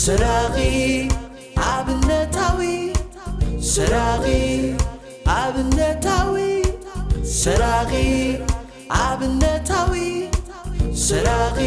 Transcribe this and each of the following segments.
ሰራቒ ኣብነታዊ፣ ሰራቒ ኣብነታዊ፣ ሰራቒ ኣብነታዊ፣ ሰራቒ።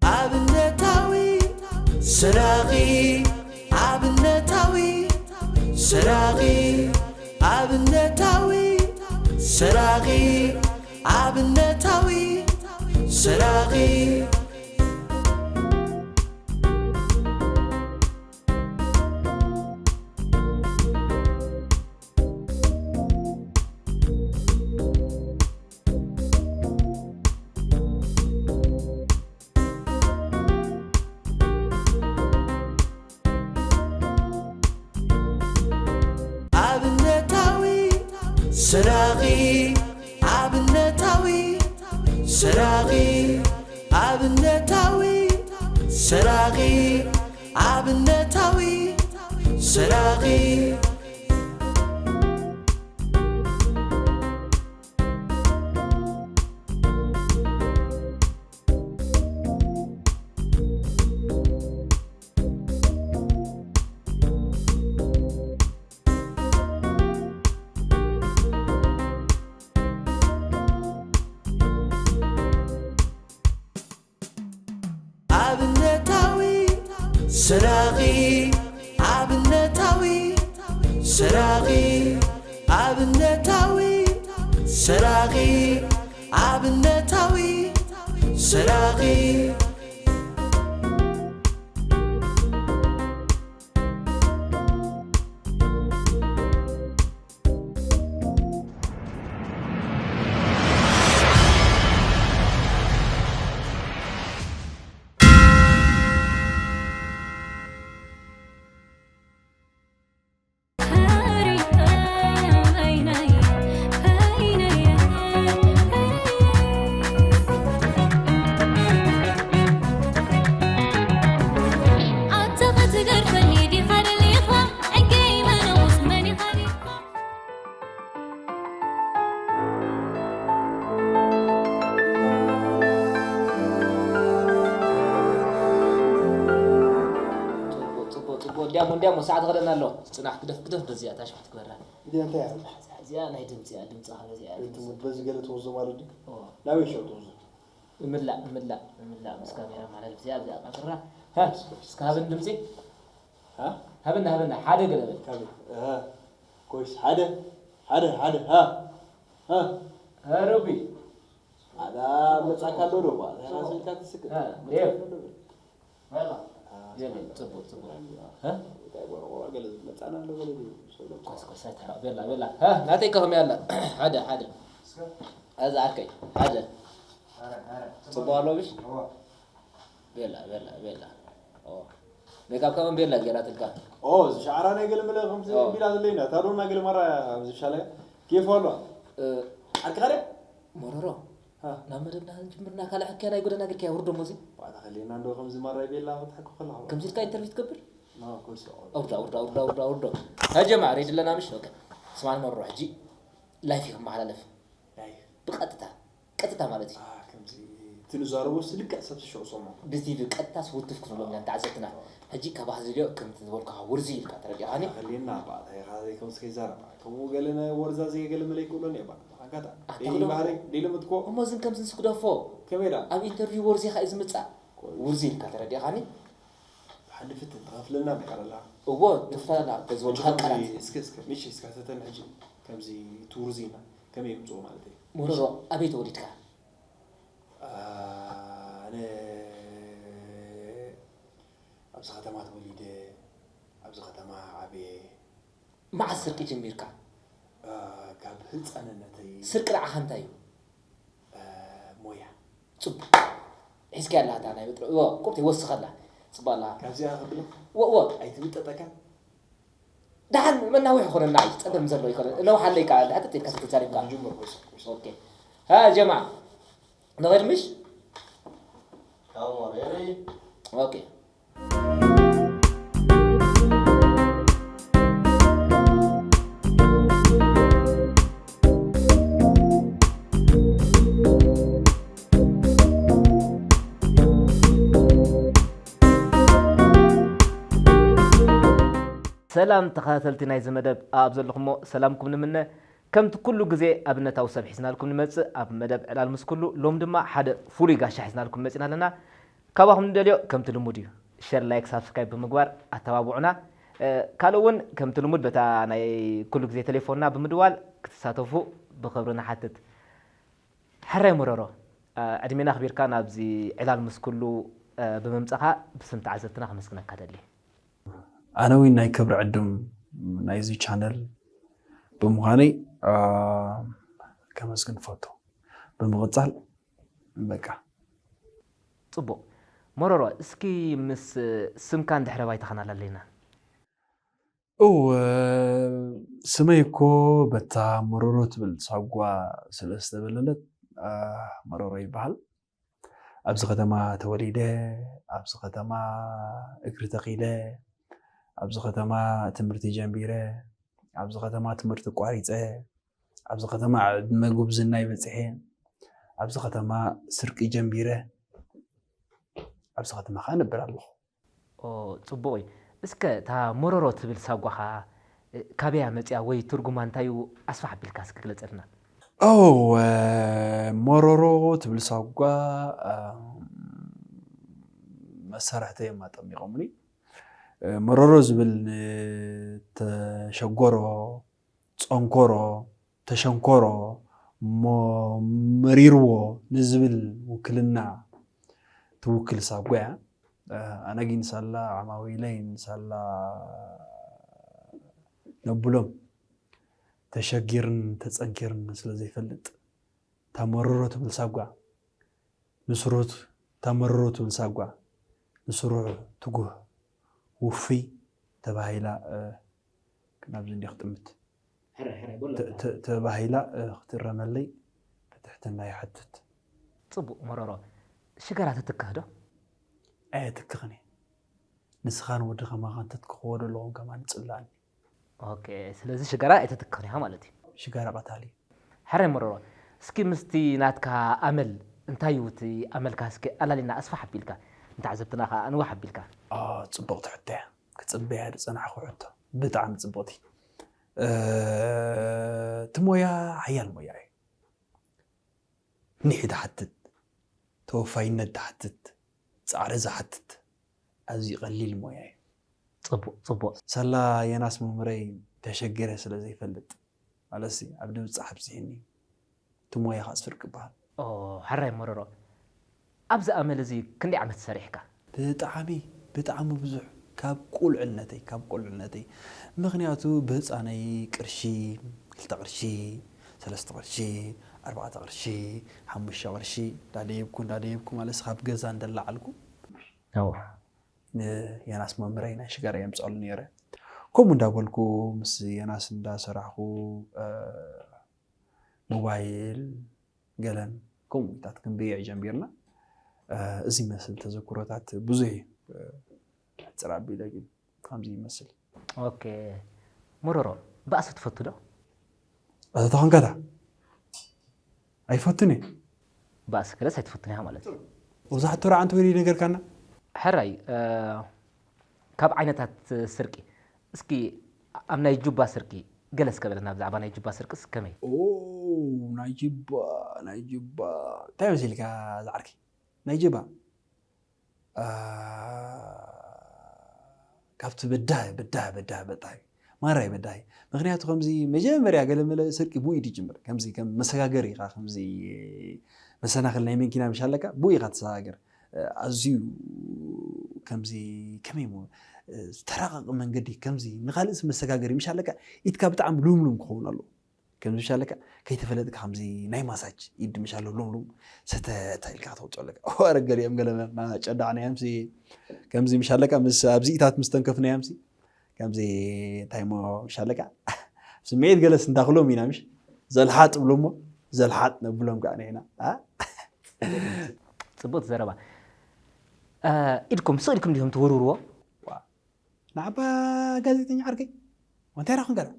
ኣብነታዊ ሰራቒ፣ ኣብነታዊ ሰራቒ፣ ኣብነታዊ ሰራቒ፣ ኣብነታዊ ሰራቒ። ኣብነታዊ ሰራቒ፣ ኣብነታዊ ሰራቒ፣ ኣብነታዊ ሰራቒ፣ ኣብነታዊ ሰራቒ። ኣብነታዊ ሰራቒ፣ ኣብነታዊ ሰራቒ፣ ኣብነታዊ ሰራቒ፣ ኣብነታዊ ሰራቒ። ጽቡቕ፣ ጽቡቕ፣ ጽቡቕ። እንዲያሞ፣ እንዲያሞ፣ ሰዓት ኸደና ኣሎ። ጽናሕ፣ ግደፍ፣ ግደፍ፣ በዚኣ ታሽፊት ክበራ። እንዴ፣ እንታይ ኣለ? እዚኣ ናይ ድምጺ እያ፣ ድምጺ ኸ በዚኣ እያ፣ እቲ ድምጺ። በዚ ገለ ትወዞ ማለት ድዩ? ኦ። ናበይ ሸው ትወዞ? እምላእ፣ እምላእ፣ እምላእ፣ ምስ ካሜራ ማለት እዚኣ፣ እዚኣ ቃጽራ። ሃ፣ እስከ ሃብን ድምጺ። ሃ? ሃብና፣ ሃብና፣ ሓደ ገለ በል። ካሜራ። ሃ። ኮይስ፣ ሓደ፣ ሓደ፣ ሓደ፣ ሃ። ሃ። ሃ፣ ረቢ። ኣዳ መጻካ ኣሎ ዶ፣ ባ? ሃ፣ ራስካ ትስክት። ሃ፣ ዴቭ። መጻካ ኣሎ ዶ? በላ። የለ፣ ጽቡቕ፣ ጽቡቕ። ሃ? እንታይ ቆረቆሮ ገለ መጻና ኣሎ ገለ ድዩ? ሰብ ደምጻ። ኮስ፣ ኮስ፣ ኣይትሕረቕ። ቤላ፣ ቤላ። ሃ፣ ናተይ ከ ከመይ ኣላ? ሓደ፣ ሓደ። እዚ ዓርከይ፣ ሓደ። ጽቡቕ ኣሎ ብሽ? እወ። ቤላ፣ ቤላ፣ ቤላ። ኦ። ሜካፕ ከመን ቤላ ጌራትልካ? ኦ፣ እዚ ሸዓራ ናይ ገለ መለ ከምዚ ኦ። ቢላ ዘለይና። ታዶና ገለ ማራ ኣብዚ ሻለ ኬፍ ኣሎ። እ። ዓርክኻ ደ? ሞሮሮ። ሃ። ናብ መደብና ክንጅምር እና ካልእ ሕክያ ናይ ጎደና ግርክያ ውርዶ ሞዚ። ዋታ ኸሊና እንዶ ከምዚ ማራ ቤላ ክትሓኩ ከለኻ። ከምዚ ኢልካ ኢንተርቪው ትገብር? ኖ፣ ኮርስ ኦል። ኣውርዶ፣ ኣውርዶ፣ ኣውርዶ፣ ኣውርዶ፣ ኣውርዶ። ሀጀማ ሬድ ለና ምሽ? ኦኬ። ስማን መሮ ሕጂ ላይፍ ይኽመሓላለፍ። ላይፍ። ብቐጥታ። ቀጥታ ማለት እዩ። አ፣ ከምዚ እቲ ንዛረቦ ሲ ልክዕ ሰብ ትሽዑ ሰሞ። ብቲቪ ቀጥታ ስውትፍ ክንብሎም ኢና ንተዓዘብትና። ሕጂ ካባኻ ዝደልዮ ከምቲ ዝበልኩኻ ውርዚ ኢልካ ተረዲእኻኒ? ኣኸሊና ባ፣ እንታይ ኢኻ ዘይከምዚ ከይዛረብ? ከምኡ ገለ ናይ ወርዛ ዘይገለ መለ ይክእሎን እየ ባ። ኣጋጣሚ። ኣታ ደሊ ክዶ-፣ ባህሪ፣ ደሊ ምትኮ። እሞ ዝን ከምዚ ንስክደፎ። ከመይ ዳ? ኣብ ኢንተርቪው ወርዚ ኢኻ እዩ ዝምጻእ። ቆይ። ውርዚ ኢልካ ተረዲእኻኒ? ሓዲ ፍትን ትኸፍለና ኔራ ኣላ። እዎ፣ ትኽፈለና፣ በዚ ወልድኻ ሕጂ ቃላት። ከምዚ፣ እስከ፣ እስከ፣ ምሽ፣ እስከ ተተን ሕጂ ከምዚ ትውርዚና፣ ከመይ ይምጽኡ ማለት እዩ? ሞሮሮ፣ ኣበይ ተወሊድካ? ኣነ ኣብዚ ከተማ ተወሊደ፣ ኣብዚ ከተማ ዓብየ። መዓስ ስርቂ ጀሚርካ? ኣ፣ ካብ ህጻንነተይ። ስርቂ ንዓኻ እንታይ እዩ? ኣ፣ ሞያ። ጽቡቕ። ሒዝካያ ኣለኻ እታ ናይ በትሪ። እዎ፣ ቁርተይ ወስኸላ። ጽቡቕ ኣለኻ። ካብዚኣ ከብሎ? እዎ፣ እዎ። ኣይትምጠጠካን? ደሓን መናውሒ ይኾነና እዩ፣ ጸገም ዘሎ ይኮነ። ነውሓለይ ከኣ፣ ሕጥጥ ኢልካ ተዛሪብካ። ኦኬ። ሃ፣ ጀማዓ። ንኸይድ ምሽ? ኦኬ። ሰላም ተኸታተልቲ ናይዚ መደብ፣ ኣብ ዘለኹሞ ሰላምኩም ንምነ። ከምቲ ኩሉ ግዜ ኣብነታዊ ሰብ ሒዝናልኩም ንመጽእ ኣብ መደብ ዕላል ምስ ኩሉ፣ ሎም ድማ ሓደ ፍሉይ ጋሻ ሒዝናልኩም መጺና ኣለና። ካባኹም ንደልዮ ከምቲ ልሙድ እዩ፣ ሸር፣ ላይክ፣ ሳብስክራይብ ብምግባር ኣተባብዑና። እ፣ ካልእ እውን ከምቲ ልሙድ በታ ናይ ኩሉ ግዜ ቴሌፎንና ብምድዋል ክትሳተፉ ብኽብሪ ንሓትት። ሕራይ መረሮ፣ እ፣ ዕድሜና ኣኽቢርካ ናብዚ ዕላል ምስ ኩሉ፣ እ፣ ብምምጻኻ ብስም ተዓዘብትና ከመስግነካ ደሊ። ኣነ እውን ናይ ክብሪ ዕዱም ናይዚ ቻነል ብምዃነይ፣ እ፣ ከመስግን እፈቱ። ብምቕጻል በቃ። ጽቡቕ። መረሮ፣ እስኪ ምስ ስምካን ድሕረ ባይታኻን ኣላለይና። እው፣ ስመይ እኮ በታ መረሮ ትብል ሳጓ ስለ ዝተበለለት፣ እ፣ መረሮ ይበሃል። ኣብዚ ከተማ ተወሊደ፣ ኣብዚ ከተማ እግሪ ተኺለ፣ ኣብዚ ከተማ ትምህርቲ ጀሚረ፣ ኣብዚ ከተማ ትምህርቲ ኣቋሪጸ፣ ኣብዚ ከተማ ዕድመ ጉብዝናይ በጺሐ፣ ኣብዚ ከተማ ስርቂ ጀሚረ፣ ኣብዚ ከተማ ኸኣ እነብር ኣለኹ። ኦ፣ ጽቡቕ እዩ። እስከ እታ መረሮ ትብል ሳጓኻ፣ እ፣ ካበይ እያ መጺኣ ወይ ትርጉማ እንታይ እዩ? ኣስፋሕ ኣቢልካ እስኪ ግለጸልና። ኦ፣ እ፣ መረሮ ትብል ሳጓ፣ እ፣ መሳርሕተይ እዮም ኣጠሚቖምኒ። እ፣ መረሮ ዝብል ንተሸጎሮ፣ ጸንኮሮ፣ ተሸንኮሮ፣ ሞ-፣ መሪርዎ ንዝብል ውክልና ትውክል ሳጓ እያ። እ፣ ኣነ ግን ሳላ ዓማዊለይን ሳላ ነብሎም ተሸጊርን ተጸንኪርን ስለ ዘይፈልጥ፣ እታ መረሮ ትብል ሳጓ ንስሩት፣ እታ መረሮ ትብል ሳጓ ንስሩዕ፣ ትጉህ፣ ውፉይ ተባሂላ፣ እ፣ ናብዚ እንዲ ክትጥምት። ሕራይ፣ ሕራይ፣ በሎ። ተ-፣ ተ-፣ ተባሂላ፣ እ፣ ክትእረመለይ ብትሕትና ይሓትት። ጽቡቕ መረሮ። ሽጋራ ትትክህ ዶ? ኣየትክኽን እየ። ንስኻን ወዲ ከማኻን ተትክኽዎ ዘለኹም ከማን ይጽላእኒ። ኦኬ፣ ስለዚ ሽጋራ ኣይተትክኽን ኢኻ ማለት እዩ። ሽጋራ ቀታሊ። ሕራይ መረሮ። እስኪ ምስቲ ናትካ ኣመል፣ እንታይ እዩ እቲ ኣመልካ እስኪ ኣላሊና ኣስፋሕ ኣቢልካ፣ ንተዓዘብትና ከኣ ኣንዋሕ ኣቢልካ። ኦ፣ ጽቡቕቲ ሕቶ እያ። ክጽበያ ዝጸናሕኩ ሕቶ። ብጣዕሚ ጽቡቕቲ። እ፣ እቲ ሞያ ሓያል ሞያ እዩ። ኒሕ ዝሓትት፣ ተወፋይነት ዝሓትት፣ ጻዕሪ ዝሓትት፣ ኣዝዩ ቀሊል ሞያ እዩ። ጽቡቕ፣ ጽቡቕ። ሳላ የናስ መምህረይ ተሸጊረ ስለ ዘይፈልጥ፣ ማለትሲ ኣብ ድብጻሕ ኣብጺሑኒ፣ እቲ ሞያ ከኣ ስርቂ ይበሃል። ኦ፣ ሕራይ መረሮ። ኣብዚ ኣመል እዚ ክንደይ ዓመት ሰሪሕካ? ብጣዕሚ፣ ብጣዕሚ ብዙሕ። ካብ ቁልዕነተይ፣ ካብ ቁልዕነተይ። ምኽንያቱ ብህጻነይ ቅርሺ፣ ክልተ ቅርሺ፣ ሰለስተ ቅርሺ፣ ኣርባዕተ ቅርሺ፣ ሓሙሽተ ቅርሺ፣ እንዳደየብኩ፣ እንዳደየብኩ ማለትሲ ካብ ገዛ እንደላዓልኩ። ኣዎ። ንየናስ መምህረይ ናይ ሽጋራ የምጽኣሉ ነይረ። ከምኡ እንዳበልኩ ምስ የናስ እንዳሰራሕኩ፣ እ፣ ሞባይል ገለን ከምኡታት ክንበይዕ ጀሚርና። እ፣ እዚ ይመስል ተዘክሮታት ብዙሕ እዩ። እ፣ ሕጽር ኣቢለ ግን ከምዚ ይመስል። ኦኬ። መረሮ፣ ባእሲ ትፈቱ ዶ? ኣቶ ተኾንካታ? ኣይፈቱን እየ። ባእሲ ገለስ ኣይትፈቱን ኢኻ ማለት እዩ። መብዛሕትኡ ርዓ እንተወይኒ ነገርካና? ሕራይ፣ እ፣ ካብ ዓይነታት ስርቂ፣ እስኪ ኣብ ናይ ጁባ ስርቂ ገለ እስከ በለና፣ ብዛዕባ ናይ ጁባ ስርቅስ ከመይ? ኦ፣ ናይ ጁባ፣ ናይ ጁባ። እንታይ መሲልካ ዝዓርከይ? ናይ ጁባ። ኣ፣ ካብቲ በዳሂ፣ በዳሂ፣ በዳሂ፣ በዳሂ፣ ማራይ በዳሂ። ምኽንያቱ ከምዚ መጀመርያ ገለ መለ ስርቂ ብኡ እዩ ዝጅምር። ከምዚ ከም መሰጋገሪ ኢኻ፣ ከምዚ መሰናኽል ናይ መንኪና ምሽ ኣለካ፣ ብኡ ኢኻ ትሰጋገር። ኣዝዩ ከምዚ ከመይ እሞ ዝተራቐቐ መንገዲ፣ ከምዚ ንኻልእስ መሰጋገሪ ምሽ ኣለካ፣ ኢድካ ብጣዕሚ ልምሉም ክኸውን ኣለዎ። ከምዚ ምሽ ኣለካ፣ ከይተፈለጥካ ከምዚ ናይ ማሳጅ ኢድ ምሽ ኣሎ ልምሉም ሰተታ ኢልካ ክትወጾ ኣለካ። ኦ፣ ኣረ ገሊኦም ገለ ጨዳዕናዮምሲ፣ ከምዚ ምሽ ኣለካ፣ ምስ ኣብዚኢታት ምስ ተንከፍናዮምሲ፣ ከምዚ እንታይ እሞ ምሽ ኣለካ ስምዒት ገለስ እንዳክሎም ኢና ምሽ ዘልሓጥ ብሎ እሞ ዘልሓጥ ነብሎም ከዓ ንሕና ኣ? ፅቡቅ ዘረባ። ኢድኩም ስቕ ኢልኩም ዲኹም ትውርውርዎ? ንዓባ ጋዜጠኛ ዓርከይ እንታይ ራኹን ገላ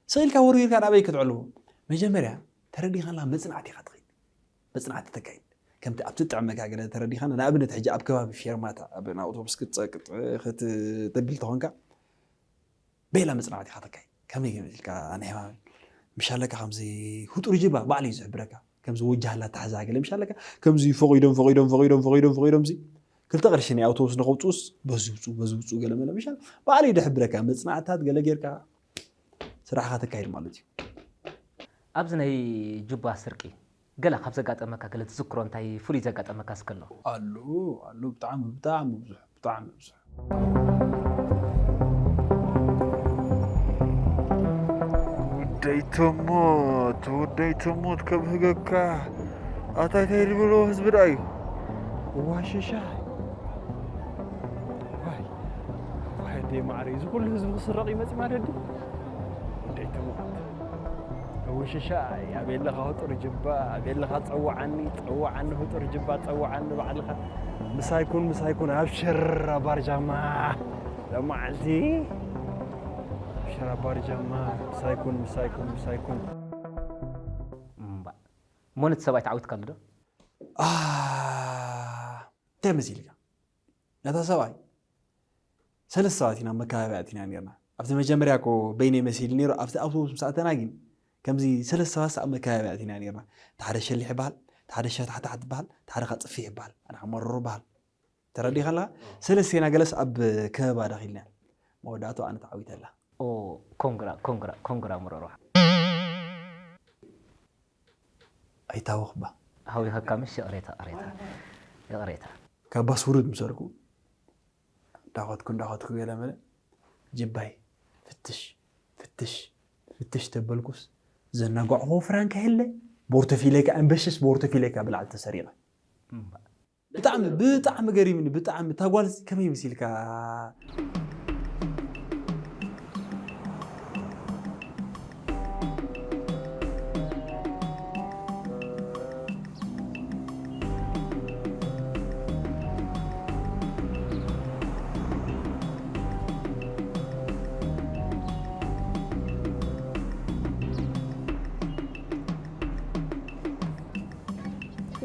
ስቕ ኢልካ ወርዊርካ ናበይ ክትዕልዎ? መጀመርያ ተረዲኻላ መፅናዕቲ ኢኻ ትኸይድ። መፅናዕቲ ተካይድ። ከምቲ ኣብቲ ጥዕመካ ገለ ተረዲኻና ንኣብነት ሕጂ ኣብ ከባቢ ፌርማታ ኣብ ናይ ኣውቶቡስ ክትፀቅጥ ክትብል ተኾንካ ቤላ መፅናዕቲ ኢኻ ተካይድ። ከመይ ከመይ ኢልካ ኣነ ሕማመይ ምሽ ኣለካ ከምዚ ህጡር ጅባ ባዕሉ እዩ ዝሕብረካ። ከምዚ ወጃህላ ታሕዛ ገለ ምሽ ኣለካ ከምዚ ፈቒዶም ፈቒዶም ፈቒዶም ፈቒዶም ፈቒዶም ዚ ክልተ ቅርሺ ናይ ኣውቶቡስ ንኸውፅኡስ በዚ ውፅኡ በዚ ውፅኡ ገለ መለ ምሽ ባዕሉ እዩ ዝሕብረካ። መፅናዕትታት ገለ ጌርካ ስራሕኻ ተካይድ ማለት እዩ። ኣብዚ ናይ ጁባ ስርቂ ገለ ካብ ዘጋጠመካ ገለ ትዝክሮ እንታይ ፍሉይ ዘጋጠመካ እስከሎ? ኣሎ ኣሎ ብጣዕሚ ብጣዕሚ ብዙሕ ብጣዕሚ ብዙሕ። ውደይ ተሞት ውደይ ተሞት ከብህገካ ኣታይታይ ዝበሎ ህዝቢ ደኣ እዩ። ዋሽሻይ ዋይ ዋይ ደይ ማዕረ እዚ ኩሉ ህዝቢ ክስረቕ ይመጽእ ማለት ድዩ? ውደይ ተሞት ውሽሻይ ኣበይ ኣለኻ ህጡር ጅባ ኣበይ ኣለኻ ጸውዓኒ ጸውዓኒ ህጡር ጅባ ጸውዓኒ ባዕልኻ ምሳይኩን ምሳይኩን ኣብሽር ኣባርጃማ ለማዓልቲ ኣብሽር ኣባርጃማ ምሳይኩን ምሳይኩን ምሳይኩን እምባ ሞነት ሰብኣይ ተዓዊትካሉ ዶ? እንታይ መሲልካ ነታ ሰብኣይ ሰለስተ ሰባት ኢና መከባብያ ኣቲና ነርና ኣብቲ መጀመርያ ኮ በይነይ መሲሉ ነይሩ ኣብቲ ኣውቶቡስ ምስ ኣተና ግን ከምዚ ሰለስተ ሰባት ኣብ መከባብያ ኣቲና ነርና እቲ ሓደ ሸሊሕ ይበሃል እቲ ሓደ ሸታሕታሕት ይበሃል እቲ ሓደ ከዓ ፅፊሕ ይበሃል ኣነ ከዓ መረሮ ይበሃል ተረዲኻ ኣለካ ሰለስቴና ገለስ ኣብ ከበባ ዳኺልና መወዳእቱ ኣነ ተዓዊተላ ኮንግራ ኮንግራ ኮንግራ መረሮ ኣይታወኽባ ሃዊኸካ ምሽ ይቕሬታ ቅሬታ ይቕሬታ ካብ ባስ ውርድ ምሰርኩ እንዳኸትኩ እንዳኸትኩ ገለ መለ ጅባይ ፍትሽ ፍትሽ ፍትሽ ተበልኩስ ዘናጓዕኹ ፍራንካ የለ ቦርቶፊለካ ኣንበሽስ ቦርቶፊለካ ብላዕሊ ተሰሪቐ ብጣዕሚ ብጣዕሚ ገሪምኒ ብጣዕሚ እታ ጓል ከመይ ምስ ኢልካ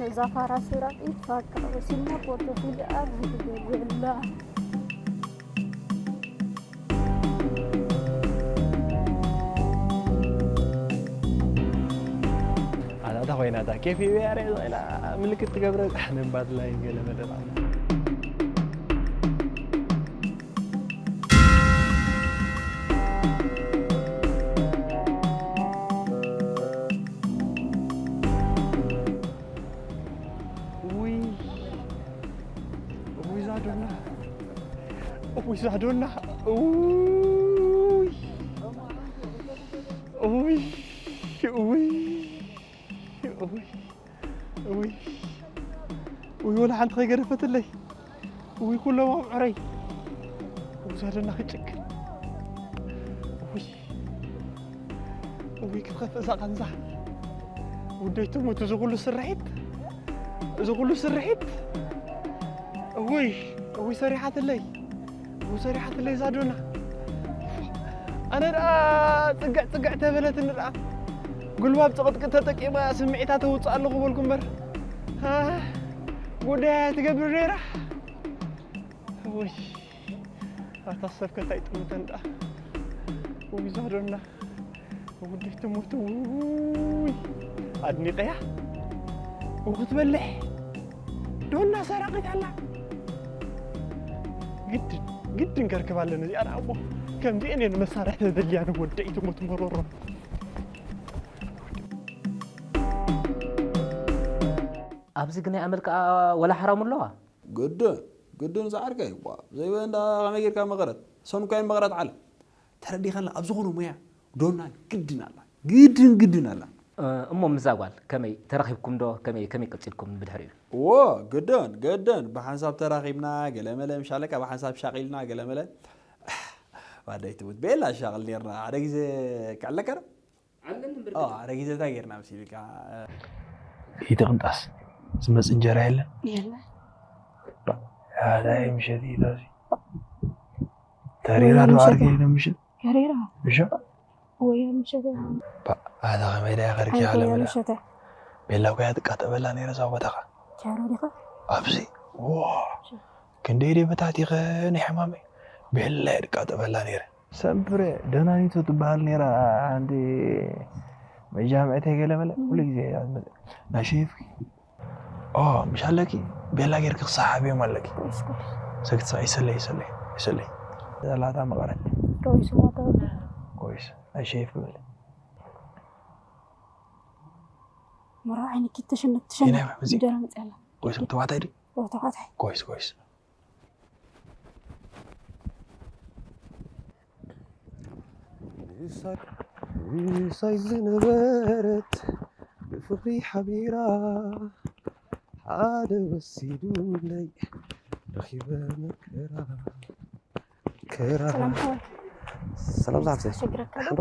ነዛ ፋራ ስራቂ ፋካ ወሲና ፖርቶፊል ኣብ ዝገበላ ኣታ ኮይና እታ ኬፍ ይበያረ ኢላ ምልክት ትገብረ ንምባትላይ ገለ መደብ ኣላ ውይ ውይ ዛዶና ውይ ዛዶና ውይ ውይ ውይ ውይ ውይ ውይ ወላ ሓንቲ ከይገደፈትለይ ውይ ኩሎም ኣብ ዕረይ ውይ ዛዶና ክጭክ ውይ እውይ ክትኸፍእ እዛ ቃንዛ ውደይ ትሙት እዚ ኩሉ ስርሒት እዚ ኩሉ ስርሒት እውይ እውይ ሰሪሓትለይ እውይ ሰሪሓትለይ እዛ ዶና ኣነ ደኣ ፅግዕ ፅግዕ ተበለትኒ ደኣ ጉልባብ ፅቕጥቅጥ ተጠቂማ ስምዒታ ተውፅእ ኣለኹ በልኩ እምበር ጉዳያ ትገብር ነይራ እውይ ኣታ ሰብ ከ እንታይ ጥምተን ደኣ ውይ ዛዶና ውደይ ትሞት ውይ ኣድኒቀያ ክትበልሕ ዶና ሰራቂት ኣላ ግድን ግድን ከርክብ ኣለኒ እዚኣ ደኣ እሞ ከምዚአን እየን መሳርሒ ዘድልያ ንወደይ ትሞት መሮሮ ኣብዚ ግን ኣመል ከዓ ወላ ሓራሙ ኣለዋ ግድን ግድን ዝዓርከይ ዋ ዘይበ እንዳ ከመይ ጌርካ መቐረት ሰንኳይን መቐረት ዓለ ተረዲኻላ ኣብ ዝኾነ ሙያ ዶና ግድን ኣላ ግድን ግድን ኣላ እሞ ምዛ ጓል ከመይ ተራኺብኩም ዶ ከመይ ከመይ ቀፂልኩም ብድሕሪኡ እዎ ግድን ግድን ብሓንሳብ ተራኺብና ገለመለ ምሻለካ ብሓንሳብ ሻቒልና ገለመለ ባደይ ትሙት ቤላ ሻቕል ኔርና ሓደ ግዜ ክዕለካ ዶ ዓለን እምበር ኦ ሓደ ግዜ እንታይ ጌርና መሲልካ ኢትቕንጣስ ዝመፅ እንጀራ የለን የለ ኣዳይ ምሸት ኢታዚ ተሪራ ዶ ዓርገ ኢለ ምሸት ከሬራ ምሸ ወይ ምሸት ኣታ ከመይ ዳያ ከርኪ ኣይኮነ ዓለምዳ ምሸተ ቤላ ኮያ ትቃጠበላ ነይረ እዛ ቦታኻ ቻሮ ዲኻ ኣብዚ ዋ ክንደይ ደይ በታቲኸ ናይ ሕማመይ ቤላ እየ ድቃጠበላ ነይረ ሰብረ ደናኒቶ ትበሃል ነይራ ሓንቲ መጃምዕተይ ገለ መለ ኩሉ ግዜ እያ ትመፅእ ናይ ሸይፍኪ ኦ ምሽ ኣለኪ ቤላ ጌርኪ ክሰሓብዮም ኣለኪ ሰግትሳ ይሰለይ ይሰለይ ይሰለይ ዘላታ መቐረት ከዊሱ ሞተ ኮይስ ናይ ሸይፍ ክብል መራ ዓይኒ ኪት ተሸነክ ተሸነክ ይናይ እዚ እንጀራ መፅያላ ኮይስ ተባዕታይ ድዩ ተባዕታይ ኮይስ ኮይስ ምሳይ ዝነበረት ብፍቕሪ ሓቢራ ሓደ ወሲዱለይ ረኺበ መከራ ከራ ሰላም ሓወይ ሰላም ዛሓፍተይ ተሸግረካ ዶ ሓንዶ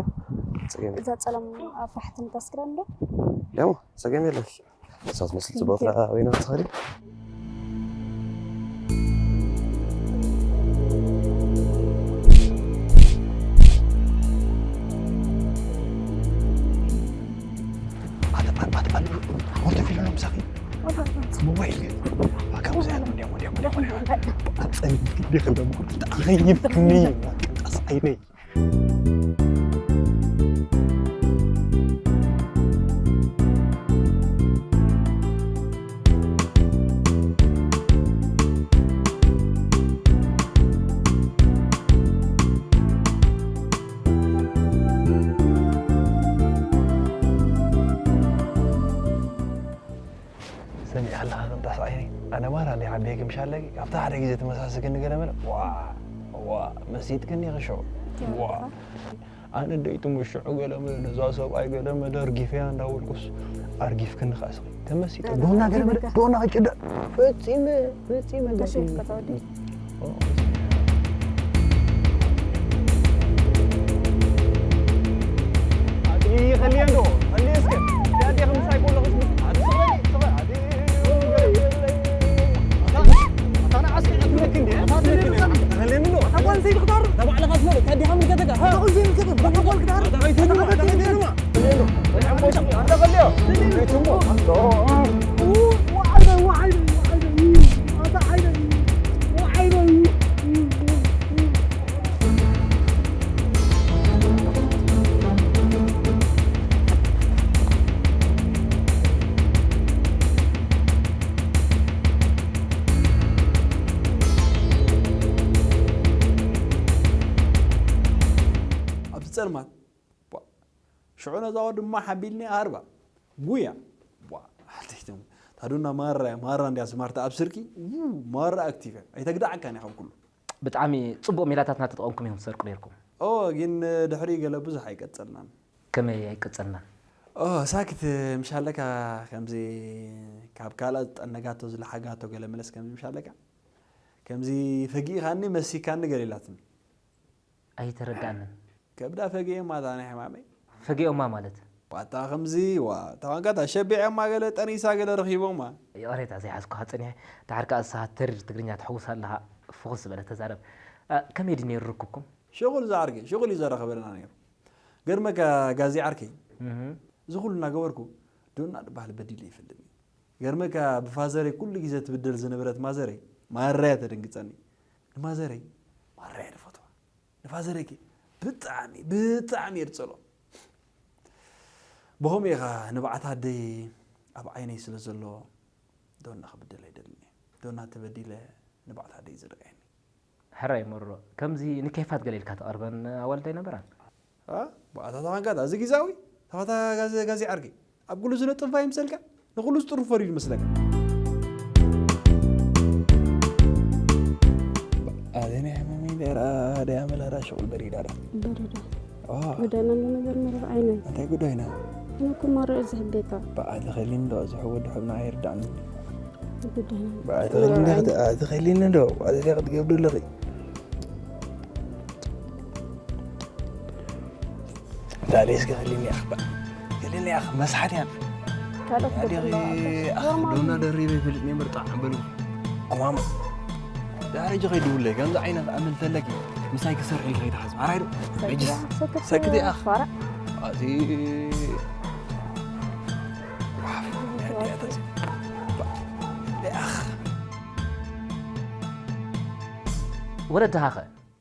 ፀገም እዛ ፀለም ኣብ ፋሕትን ታስክረን ዶ ደሞ ፀገም የለን እሳ ትመስል ፅቡቅ ፍራ ወይና ትኸዲ ሞባይል ኣካውንት ያለው እንዲያው እንዲያው እንዲያው ጸልይ ዲኸ ደሞ ኣኸይፍክኒ ቅንጣስ ዓይነይ ሰሚዐ ኣለኻ ቅንጣስ ዓይነይ ኣነ ማራ እንዲ ሓቢየ ክምሻለኪ ካብታ ሓደ ግዜ ተመሳስክኒ ገለ መለ ዋ ዋ መሲጥክኒ ክሾ ዋ ኣነ ደይቱ ምሽዑ ገለ መለ ነዛ ሰብኣይ ገለ መለ ኣርጊፈያ እንዳበልኩስ ኣርጊፍክኒ ከኣ ስኺ ተመሲጠ ዶና ገለ መለ ዶና ክጭደ ፈጺመ ፈጺመ ገለ ተሸይፍ ከተወዲ ይኸልየ እንዶ ኸልየ እስከ ያዴ ከምሳይ ኮሎ ኣብዚ ጸልማት ሽዑ ነዛ ወዲ እማ ሓቢልኒ ኣርባ ጉያ ታዱና ማራ ማራ እንዲያ ስማርታ ኣብ ስርቂ ማራ ኣክቲቭ ኣይተግዳዓካን ኢኻ ኩሉ ብጣዕሚ ጽቡቕ ሜላታትና ተጠቐምኩም ኢኹም ትሰርቁ ነርኩም ኦ ግን ድሕሪ ገለ ብዙሕ ኣይቀጸልናን ከመይ ኣይቀጸልናን ኦ ሳክት ምሻለካ ከምዚ ካብ ካልኣ ዝጠነጋቶ ዝለሓጋቶ ገለ መለስ ከምዚ ምሻለካ ከምዚ ፈጊእኻኒ መሲካኒ ገለ ኢላትኒ ኣይተረዳእንን ከብዳ ፈጊኤ ማታ ናይ ሕማመይ ፈጊኦማ ማለት ባታ ከምዚ ዋ ታዋንጋታ ሸቢዐማ ገለ ጠኒሳ ገለ ረኺቦማ ይቕሬታ ዘይሓዝኩኻ ጸኒሐ ድሓር ከኣ ንስኻ ተሪር ትግርኛ ትሕውስ ኣለኻ ፍኹስ ዝበለ ተዛረብ እ፣ ከመይ ድዩ ነይሩ ርክብኩም ሽኹል ዝዓርገ ሽኹል እዩ ዘረኸበለና ነይሩ ገርመካ ጋዚ ዓርከይ እህ፣ እዚ ኩሉ እናገበርኩ ዶና ድበሃል በዲለ ይፈልጥ ገርመካ ብፋዘረይ ኩሉ ግዜ ትብደል ዝነበረት ማዘረይ ማረያ ተደንግጸኒ ንማዘረይ ማረያ ድፈትዋ ንፋዘረይ ከ ብጣዕሚ ብጣዕሚ እየ ድጸሎ ብኸምኡ ኢኻ ንብዓት ኣደይ ኣብ ዓይነይ ስለ ዘሎ ዶና ክብደል ኣይደልን እየ ዶና ተበዲለ ንብዓት ኣደይ ዝርኣየኒ ሕራይ መሮ ከምዚ ንኬፋት ገለ ኢልካ ተቐርበን ኣዋልድ ኣይነበራን ብኣታ ተኻንካታ እዚ ግዛዊ ተኻታ ጋዚ ዓርኪ ኣብ ኩሉ ዝነጥፍ ኣይምሰልካ ንኩሉ ዝጥርፍ ፈሪዱ መስለካ ኣደነ ሕመሚ ደራ ደያ መላራ ሽቁል በሪዳ ዳ በሪዳ ጉዳይና ነገር መረብ ዓይነ እንታይ ጉዳይና እኮ ማረእ ዝሕገካ ብኣተ ኸሊኒ ዶ ዝሕወ ድሕብና ኣይርዳዕኒ ጉዳይና ብኣተ ኸሊኒ ዶ ኣዚያ ክትገብዱ ኣለኺ ታዲያ እስከ ክልኒ ኣኽባ ክልኒ ኣኽ መስሓት ያን ካልኦት ያዲኺ ኣኽ ዶና ደሪበ ይፈልጥ ነበር ጣዕ በሉ። ኩማማ ዳረጀ ከይድውለይ ከምዚ ዓይነት ኣመል ተለኪ ምሳይ ክሰርሕ ኢልካ ይትሓዝ ኣራይ ዶ መጅስ ሰክቲ ኣኽ ፋራ ኣዚ ወለድኻ ኸ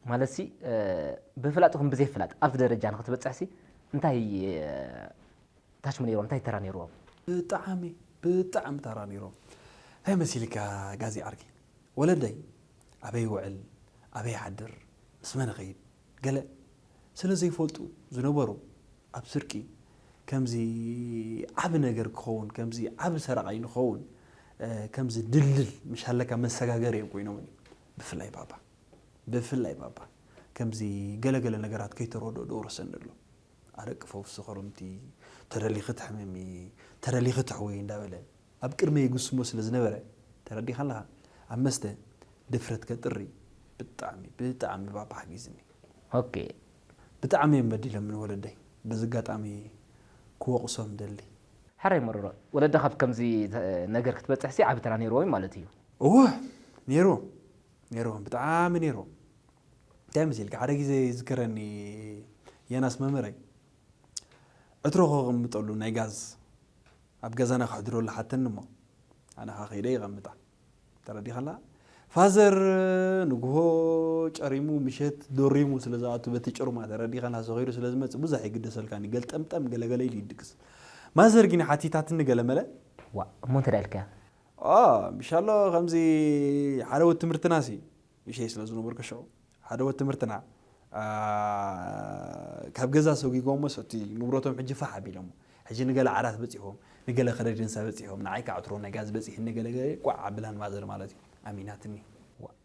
ማለትሲ ብፍላጥ ይኹን ብዘይፍላጥ ኣብቲ ደረጃ ንክትበፅሕሲ እንታይ ታሽሙ ነይሮም እንታይ ተራ ነይርዎም? ብጣዕሚ ብጣዕሚ ተራ ነይሮም። እንታይ መሲልካ ጋዚ ዓርኪ ወለደይ ኣበይ ይውዕል ኣበይ ይሓድር ምስ መን ይኸይድ ገለ ስለ ዘይፈልጡ ዝነበሩ ኣብ ስርቂ ከምዚ ዓቢ ነገር ክኸውን ከምዚ ዓቢ ሰራቓይ ንኸውን ከምዚ ድልድል ምሽ ሃለካ መሰጋገሪ እዮም ኮይኖምኒ ብፍላይ ባባ ብፍላይ ባባ ከምዚ ገለገለ ነገራት ከይተረድኦ ደውረሰኒ ኣሎ ኣረቂ ፈውሲ ክርምቲ ተደሊኺ ትሕመሚ ተደሊኺ ትሕወይ እንዳበለ ኣብ ቅድመይ ይጉስሞ ስለ ዝነበረ ተረዲኻ ኣለኻ ኣብ መስተ ድፍረት ከጥሪ ብጣዕሚ ብጣዕሚ ባባ ሓጊዝኒ ኦኬ ብጣዕሚ እዮም በዲሎምኒ ወለደይ በዚ ኣጋጣሚ ክወቕሶም ደሊ ሕራይ መረሮ ወለድኻ ኣብ ከምዚ ነገር ክትበፅሕሲ ዓቢ ተራ ነይርዎ እዩ ማለት እዩ እወ ነይርዎም ነይርዎም ብጣዕሚ ነይርዎም እንታይ መሲልካ ሓደ ግዜ ይዝከረኒ የናስ መምህረይ ዕትሮ ከቕምጠሉ ናይ ጋዝ ኣብ ገዛና ከሕድረሉ ሓተኒ እሞ ኣነ ኸዓ ከይደ ይቐምጣ ተረዲኻላ ፋዘር ንግሆ ጨሪሙ ምሸት ዶሪሙ ስለ ዝኣቱ በቲ ጭርማ ተረዲኻላ ሰኺሩ ስለ ዝመፅእ ብዙሕ ኣይግደሰልካን እዩ ገልጠምጠም ገለገለ ኢሉ ይድቅስ ማዘር ግን ሓቲታትኒ ገለመለ ዋ እሞ እንተ ደኣ ኢልካያ ምሻሎ ከምዚ ሓደ ወዲ ትምህርትና ሲ ምሸይ ስለ ዝነበርኩ ሽዑ ሓደ ወዲ ትምህርትና ካብ ገዛ ሰጒጎሞ ሰቲ ንብረቶም ሕጂ ፋሕ ኣቢሎሞ ሕጂ ንገለ ዓራት በፂሖም ንገለ ከረዲንሳ በፂሖም ንዓይ ከዓ ዕትሮ ናይ ጋዝ በፂሕኒ ገለ ገለ ቋዕ ኣብላን ማዘር ማለት እዩ ኣሚናትኒ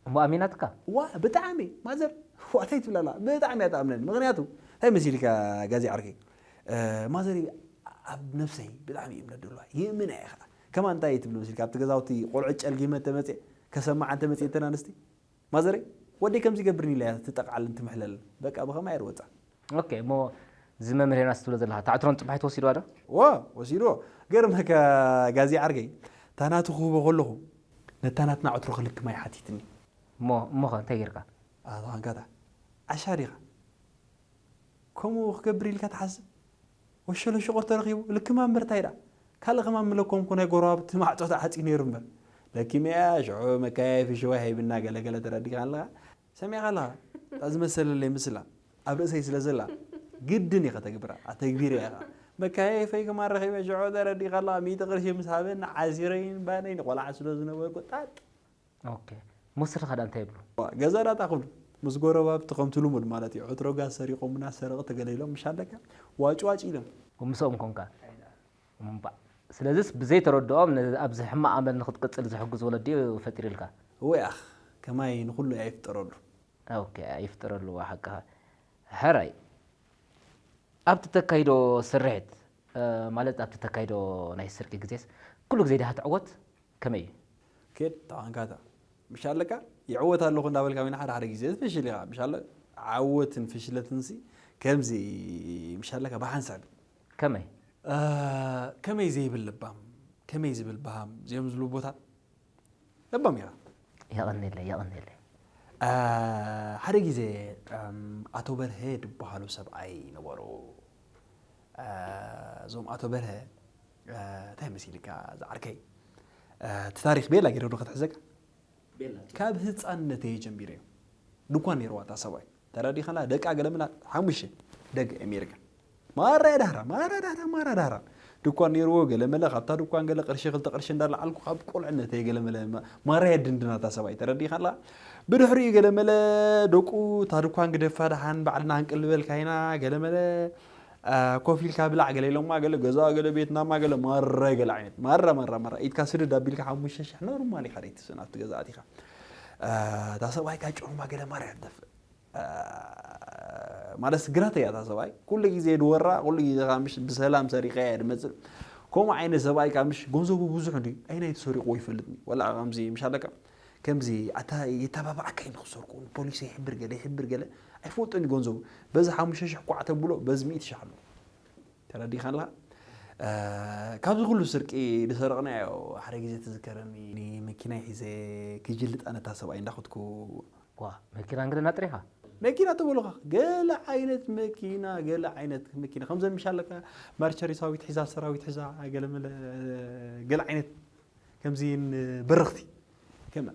እሞ ኣሚናትካ ዋ ብጣዕሚ ማዘር ዋታይ ትብላላ ብጣዕሚ እያ ትኣምነኒ ምክንያቱ እንታይ መሲልካ ጋዜ ዓርከይ ማዘር ኣብ ነብሰይ ብጣዕሚ እምነት ደለዋ ይእምና እየ ከዓ ከማ እንታይ ትብል መሲልካ ኣብቲ ገዛውቲ ቆልዑ ጨልጊመ ተመፅእ ከሰማዓ እንተመፅእ እተን ኣንስቲ ማዘረይ ወደይ ከምዚ ይገብርኒ ኢላ እያ ትጠቕዓልን ትምሕለልን በቃ ብኸማይ እየ ዝወፃ ኦኬ እሞ እዚ መምህር ዮናስ ትብሎ ዘለኻ እታ ዕትሮን ፅባሒት ወሲድዋ ዶ ዎ ወሲድዎ ገርመካ ጋዜ ዓርገይ እታ ናቱ ክህቦ ከለኹ ነታ ናትና ዕትሮ ክልክማ እየ ሓቲትኒ እሞ እሞኸ እንታይ ጌርካ ኣታ ኻንካታ ዓሻ ዲኻ ከምኡ ክገብር ኢልካ ትሓስብ ወሸሎ ሽቑር ተረኺቡ ልክማ እምበር እንታይ ደኣ ካልእ ከማን ምለኮምኩ ናይ ጎረባብቲ ማዕጾ ተዓጽዩ ነይሩ እምበር ለኪመያ ሽዑ መከያየፊ ሽወይ ሃይብና ገለገለ ተረዲእካ ኣለኻ ሰሚዕካ ኣለኻ እታ ዝመሰለለይ ምስላ ኣብ ርእሰይ ስለ ዘላ ግድን እየ ከተግብራ ኣተግቢረ እየ ኸዓ መከያየፈይ ከማን ረኺበ ሽዑ ተረዲእካ ኣለኻ ሚእቲ ቅርሺ ምስ ሃበኒ ዓሲረይን ባነይ ንቆልዓ ስለ ዝነበርኩ ጣጥ ኦኬ። መወሰድኻ ደኣ እንታይ ይብሉ? ገዛ ዳታ ክብሉ ምስ ጎረባብቲ ከምቲ ልሙድ ማለት እዩ። ዕትሮ ጋዝ ሰሪቖሙና ሰረቕቲ ገለ ኢሎም ምሽ ኣለካ ዋጭ ዋጭ ኢሎም። ምስኦም ኮንካ? እምባእ። ስለዚስ ብዘይተረድኦም ነዚ ኣብዚ ሕማቕ ኣመል ንኽትቅጽል ዝሕግዝ ወለዲ እዩ ፈጢሩልካ። እወ ያኽ ከማይ ንኹሉ እያ ይፍጠረሉ። ኦኬ ይፍጠረሉ እዋ ሓቅኻ። ሕራይ። ኣብቲ ተካይዶ ስርሒት ማለት ኣብቲ ተካይዶ ናይ ስርቂ ግዜስ ኩሉ ግዜ ዲኻ ትዕወት? ከመይ እዩ? ኬድ ተቓንካታ ምሽ ኣለካ ይዕወት ኣለኹ እንዳበልካ ወይና ሓደ ሓደ ግዜ ትፍሽል ኢኻ ምሽ ኣለ ዓወትን ፍሽለትን ሲ ከምዚ ምሽ ኣለካ ብሓንሳብ እዩ። ከመይ? ከመይ ዘይብል ልባም ከመይ ዝብል በሃም እዚኦም ዝብሉ ቦታት ለባም ኢኻ። የቐንየለይ የቐንየለይ። ሓደ ግዜ ኣቶ በርሀ ዝበሃሉ ሰብኣይ ነበሩ። እዞም ኣቶ በርሀ እንታይ መሲልካ ዝዓርከይ እቲ ታሪክ ቤላ ገይረ ዶ ክትሕዘካ? ካብ ህፃንነተይ ጀሚረ እዩ ድኳን ነይርዋ እታ ሰብኣይ ተረዲኻላ ደቃ ገለ ምና ሓሙሽተ ደቂ ኣሜሪካ ማራ ዳህራ ማራ ዳህራ ማራ ዳህራ ድኳን ነይርዎ ገለ መለ ካብታ ድኳን ገለ ቅርሺ ክልተ ቅርሺ እንዳለዓልኩ ካብ ቆልዕነተይ ገለ መለ ማራ የድንድና እታ ሰብኣይ ተረዲኻላ ብድሕሪኡ ገለ መለ ደቁ እታ ድኳን ግደፋ ደሓን ባዕልና ክንቅልበልካ ኢና ገለ መለ ኮፍ ኢልካ ብላዕ ገለ ኢሎማ ገለ ገዛ ገለ ቤትናማ ገለ ማራ ገለ ዓይነት ማራ ማራ ማራ ኢድካ ስድድ ኣቢልካ ሓሙሽተ ሽሕ ኖርማል ኢኻ ደይትስእን ኣብቲ ገዛ ኣቲኻ እታ ሰብኣይ ካ ጭዑማ ገለ ማራ እያ ትደፍእ ማለት ስግራት እያ እታ ሰብኣይ ኩሉ ግዜ ድወራ ኩሉ ግዜ ካ ምሽ ብሰላም ሰሪቀ እያ ድመፅእ ከምኡ ዓይነት ሰብኣይ ካ ምሽ ገንዘቡ ብዙሕ እንዲ ኣይ ናይ ተሰሪቁ ይፈልጥኒ ወላ ከምዚ ምሽ ኣለካ ከምዚ ኣታ የተባባዕካ እዩ ንክሰርቁ ንፖሊስ ይሕብር ገለ ይሕብር ገለ ኣይፈልጦን እዩ ገንዘቡ በዚ ሓሙሽተ ሽሕ ኳዕ ተብሎ በዚ ሚእቲ ሽሕ ኣሎ ተረዲኻን ኣለኻ? ካብዚ ኩሉ ስርቂ ዝሰረቕናዮ ሓደ ግዜ ትዝከረኒ። መኪናይ ሒዘ ክጅልጥ ኣነታ ሰብኣይ እንዳኸድኩ። ዋ መኪና እንግዲህ ናጥሪኻ። መኪና ተበሉኻ ገለ ዓይነት መኪና ገለ ዓይነት መኪና ከምዘን ምሻለካ ማርቸሪ ሰራዊት ሒዛ ሰራዊት ሒዛ ገለመለ ገለ ዓይነት ከምዚን በረኽቲ ከመ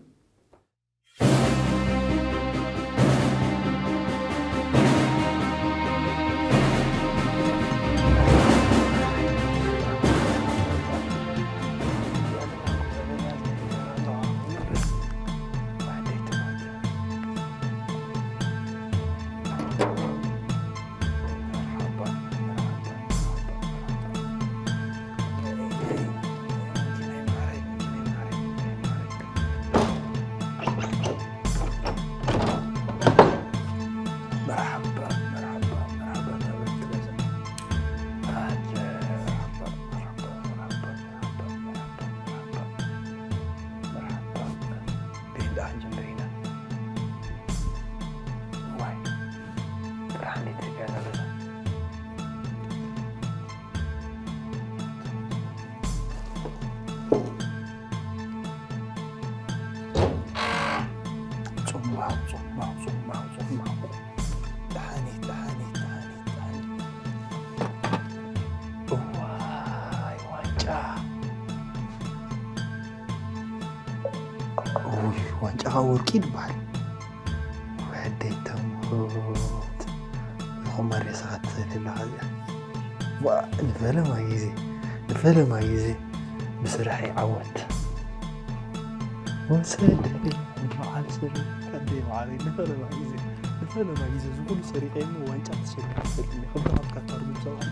ዋንጫኻ ወርቂ ይበሃል። ወደይ ተምሆት ንኹማ ሬሳኻ ትሰልየላ ኸዚኣ ንፈለማ ግዜ ንፈለማ ግዜ ብስራሕ ይዓወት። ወሰደለይ በዓል ስረ ኣደይ መዓረይ ንፈለማ ግዜ ንፈለማ ግዜ ዝኩሉ ሰሪቀ እሞ ዋንጫ ተሸሊመ ይፈልጥኒ ክብሪ ካብካ ታርጉም ሰብኣይ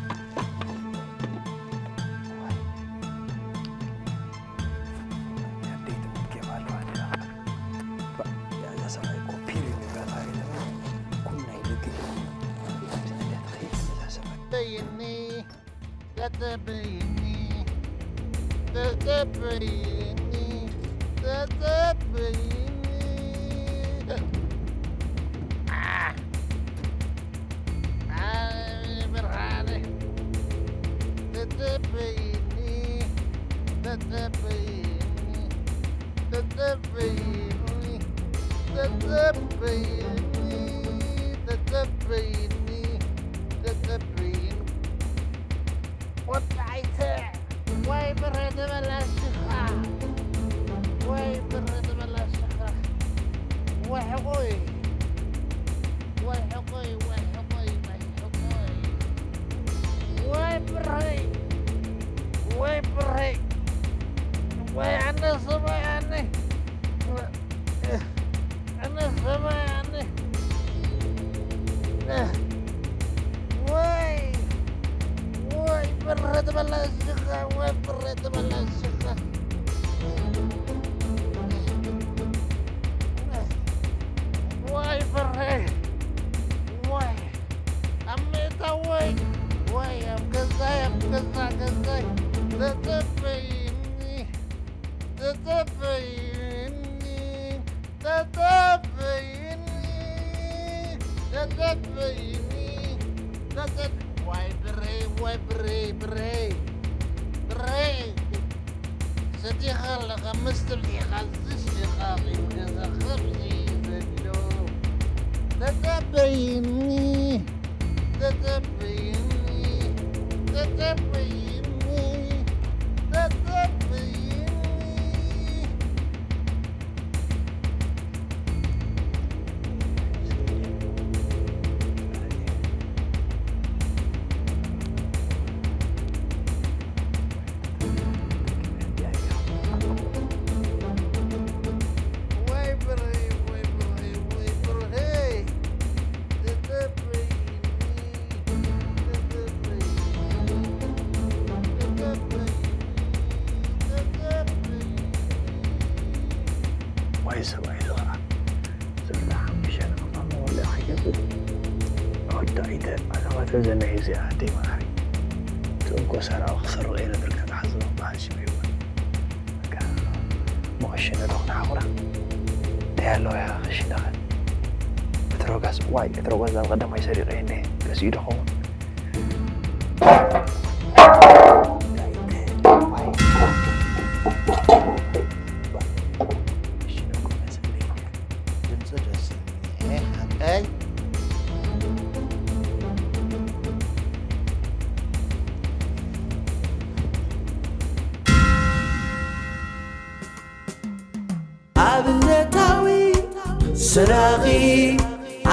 ሰራቒ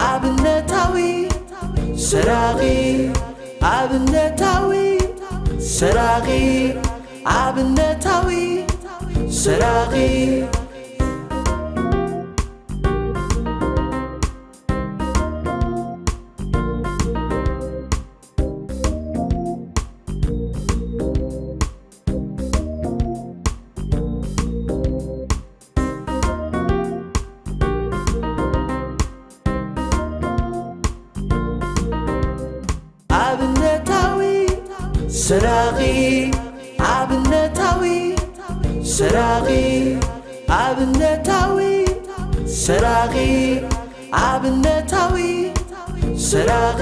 ኣብነታዊ፣ ሰራቒ ኣብነታዊ፣ ሰራቒ ኣብነታዊ፣ ሰራቒ። ኣብነታዊ፣ ሰራቒ ኣብነታዊ፣ ሰራቒ ኣብነታዊ፣ ሰራቒ ኣብነታዊ፣ ሰራቒ።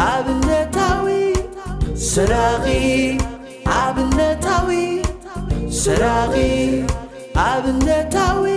ኣብነታዊ፣ ሰራቒ ኣብነታዊ፣ ሰራቒ ኣብነታዊ፣